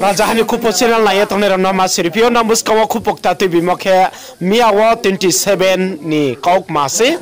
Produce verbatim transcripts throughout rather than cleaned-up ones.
Rajaha ni Khupo channel nai ye tongnai rao no ma siri phi ou, nang buskang wo khupo kta tuibimo khe miya wo twenty seven ni kaukma se.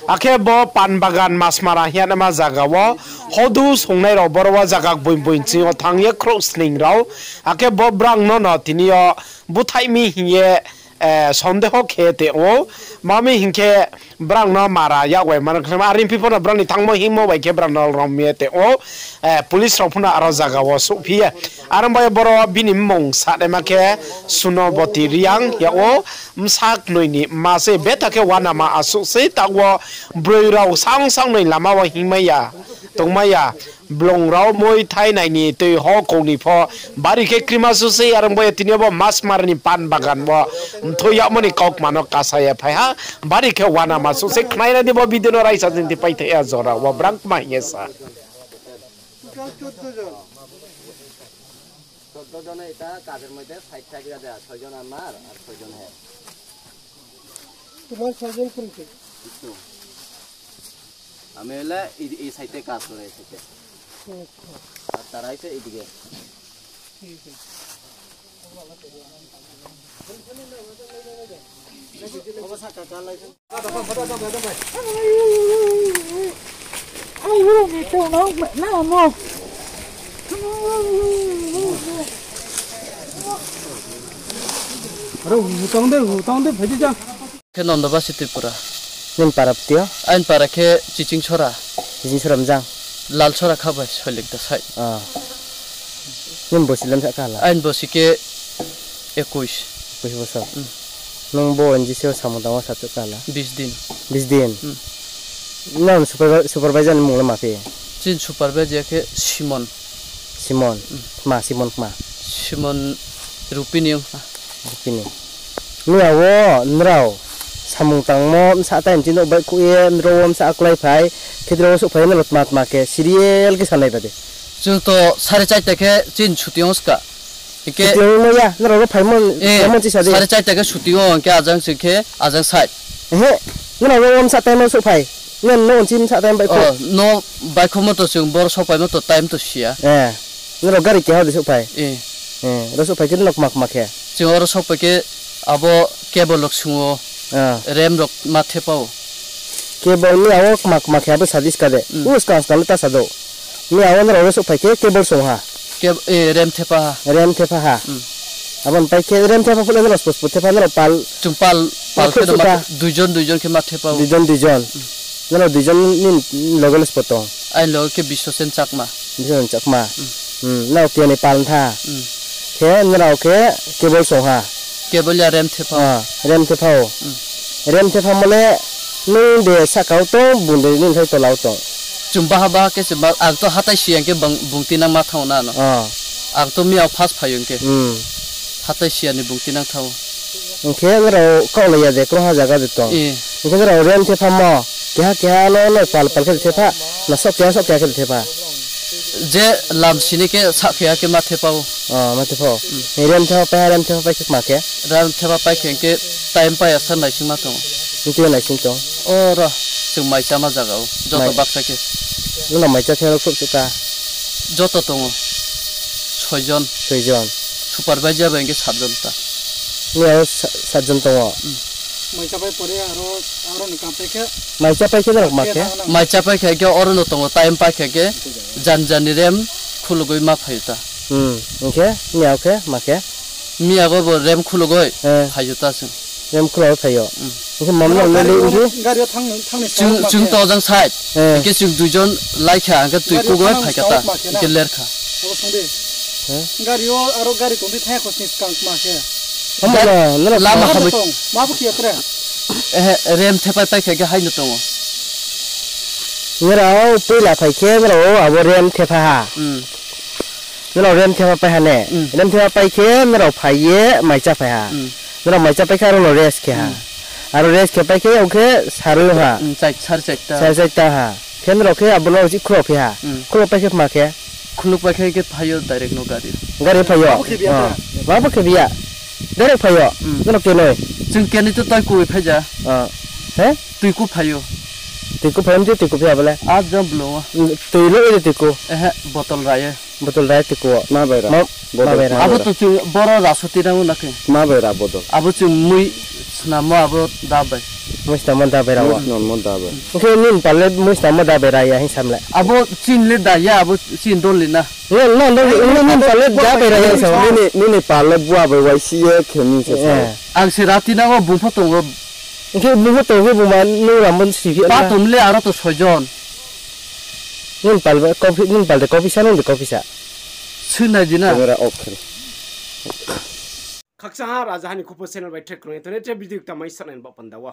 Akhe bo pan bagan Masmara hing ye naima zaga wo hodu songnai rao boro wo zaga gboing gboing ching yo thanng ye khrouh sning rao. Akhe bo brang no no tini yo búthaih mi hing ye, eh, sondeho khe tong ou. Ma mi hing khe brang no mara yak wai mano khe ma, are phi pho no brang ni thanngmo hingmo bai khe brang no rom ye tong ou. Eh, police rao pho no aro zaga wo souhphi ye. Are bai boro bini mmung sanaima khe Sunoboti Reang yag ou, bsa knoi ni mma se, betha khe uanama asuh sei, taoh wo broi rao sang sang noi lama wo hingmai ya, tongmai ya. Blung rao moi thainai ni tui ho kong ni pho bari khe krima su sei, are bai tini yo bo Masmara ni pan bagan wo mthoi yagmo ni kaukma no kasa ye phai ha, bari khe uanama su sei. Khnaina di bo video no raisa jing ti paithai ya jora wo brang kma hing ye sa. চৌদ্দ জনে এটা কাজের মধ্যে side side করে দেয়া, ছয়জন আমার আর ছয়জন হ্যাঁ। তোমার ছয়জন কোন কোন? একটু। আমি হলে এই, এই সাইডে কাজ করে এসেছে। আচ্ছা। আর তারা হচ্ছে এইদিকে। ঠিক আছে। Khe Nondobasi Tripura. Nini para btio? Aini para khe Chiching Sora. Chiching Sora mjang? Lal Sora kha bai, Soilik da sai. Ah. Nini bosi lemsa kala? Aini bosi khe ekuis. Ekuis bosor. Hmm. Nung bo N G C o samung tangmo sachu kala? Bis din. Bis din? Hmm. Nang supervi-, supervisor ni mung le ma phi? Chini supervisor khe Simon. Simon. Hmm. Kma, Simon kma? Simon Rupini ong kha. Rupini. Miya wo nrao samung tangmo bsa time chini baihkhouh ye, nrao wo bsa klái phai, khe nrao wo souhphai ye nrao tma tma khe serial khe sanai ba de. Chung to sare charta khe chini shooting ong ska. Hingkhe shooting ongmo ya, nrao ro phaimo, eh, phaimo chisa de. Sare charta khe shooting ong khe ajang se khe ajang side. Ehe, nrao ro bsa time wo souhphai. Nrao no onchi bsa time baihkhouh. Oh, no baihkhouhmo to chung boro souhphaimo to time to siya. Eh, nrao gari keha de souhphai. Eh. Eh, ro souhphai khe nrao kma kma khe? Chung oro souhphai khe abo cable rok sung ou. Ah. Rem rok ma thepa ou. Cable miya wo kma kma khe abo sadi ska de. Hmm. U skang skang le ta sa do. Miya wo nrao ro souhphai khe cable sung ha. Cab-, eh, rem thepa ha. Rem thepa ha. Hmm. Abo ni pai khe rem thepa phuh le nrao spo spo thepa nrao pal. Chung pal, pal khe no ma, duijon duijon khe ma thepa ou. Duijon duijon. Hmm. Nrao duijon ni loge le spo tong? Aini loge khe Biswasen Chakma. Biswasen Chakma. Hmm. Hmm, nrao keni pal tha. Hmm. Khe nrao khe cable sung ha. Cable ya rem thepa ou. Ah, rem thepa ou. Hmm. Rem thepa mo le nung de sahka wo tong, bung de nini thai tola wo tong? Chung baha baha khe se ba, ang to hathái siya hing khe bung, bung tinang ma thanng ou na no. Ah. Ang to miya wo first phai ou hing khe. Hmm. Hathái siya ni bung tinang thanng ou. Hing khe nrao kaulai ya de, krungha zaga de tong? Eh. Hing khe nrao rem thepa mo, keha keha no, no pal pal khe de thepa, na soh keha soh keha khe de thepa? Je lam sini khe sah keha khe ma thepa ou. Oh, ma thepa ou. Hmm. Rem thepa pai ha, rem thepa pai khe kma khe? Rem thepa pai khe hing khe time pai ya sa naising ma tong ou. Hing khe naising tong? Oro, chung mai cháma zaga ou, joto baksa khe. Nrao mai chá khe aro khrouh suh ka? Joto tong ou. Soi jon. Soi jon. Supervisor bai hing khe sat jon ta. Ni aro sa-, sat jon tong ou. Hmm. Mai chápai pore aro, aro ni kam pai khe? Mai chápai khe nrao kma khe? Mai chápai khe, khe oro no tong ou, time pai khe khe jan jan ni rem khulugoi ma phai ou ta. Hmm, hing khe, miya khe, ma khe? Miya bo bo rem khulugoi phai ou ta chung. Rem khulugoi phai ou? Hmm. Hing khe mom no le hing khe? Gari o thanng, thanng ni chung, chung to jang side. Eh. Hing khe chung dui jon lai kha, hing khe tui kugoi phai kha ta. Hing khe ler kha. Gari o aro gari tong di thai khosni skang ma khe. Lama hamoi tong, ma bo khe tre. Eh, rem thepai pai khe khe hai no tong ou. Nrao poila phai khe nrao abo rem thepha ha. Hmm. Nrao rem thepha pai ha ne? Hmm. Rem thepha pai khe nrao phai ye mai chápai ha. Hmm. Nrao mai chápai khe aro no rest khe ha. Hmm. Aro rest khe pai khe ong khe saroi ha. Hmm, chai-, sar chaita. Sar chaita ha. Khe nrao khe abo no uchih khulok phi ha. Hmm. Khulok pai khe kma khe? Khulok pai khe khe phai ou direct no gari. Gari phai ou? Ma bo khe bi ya. Direct phai ou? Hmm. Nrao kenoi? Chung kenoi to toi kui phai ja. Ah. He? Tui ku phai ou. Tui ku phai ou, tui ku phai abo le? Abo jang blung ou. Tui lo iri tui ku. Ehe, bottle rai ye. Bodol rai tikuo. Ma bai ra. Ma, bodol, ma bai ra. Abo to chung boro raso tinang na khe. Ma bai ra bodol. Abo chung mui snamo abo da bai. Mui snamo da bai ra. Mui snamo da bai. Hing khe nini pal le mui snamo da bai ra ya hing sam le. Abo chini le da ya, abo chini dol ni na. Nini, nini pal le da bai ra ya sa. Nini, nini pal le bua bai waisi ye khe mi se sa. Ang se ra tinang o bung pho tong o. Hing khe bung pho tong khe bung ba nung ramo si phi na. Pa tong le aro to soijon. Nini pal ba, nini pal de coffee sa, nung de coffee sa. Sui nai di na. Camera off khe. Khakchang ha Rajaha ni Khupho channel bai track krung ye tong nai, tre video kta mai sa nai ni baoh panda wo.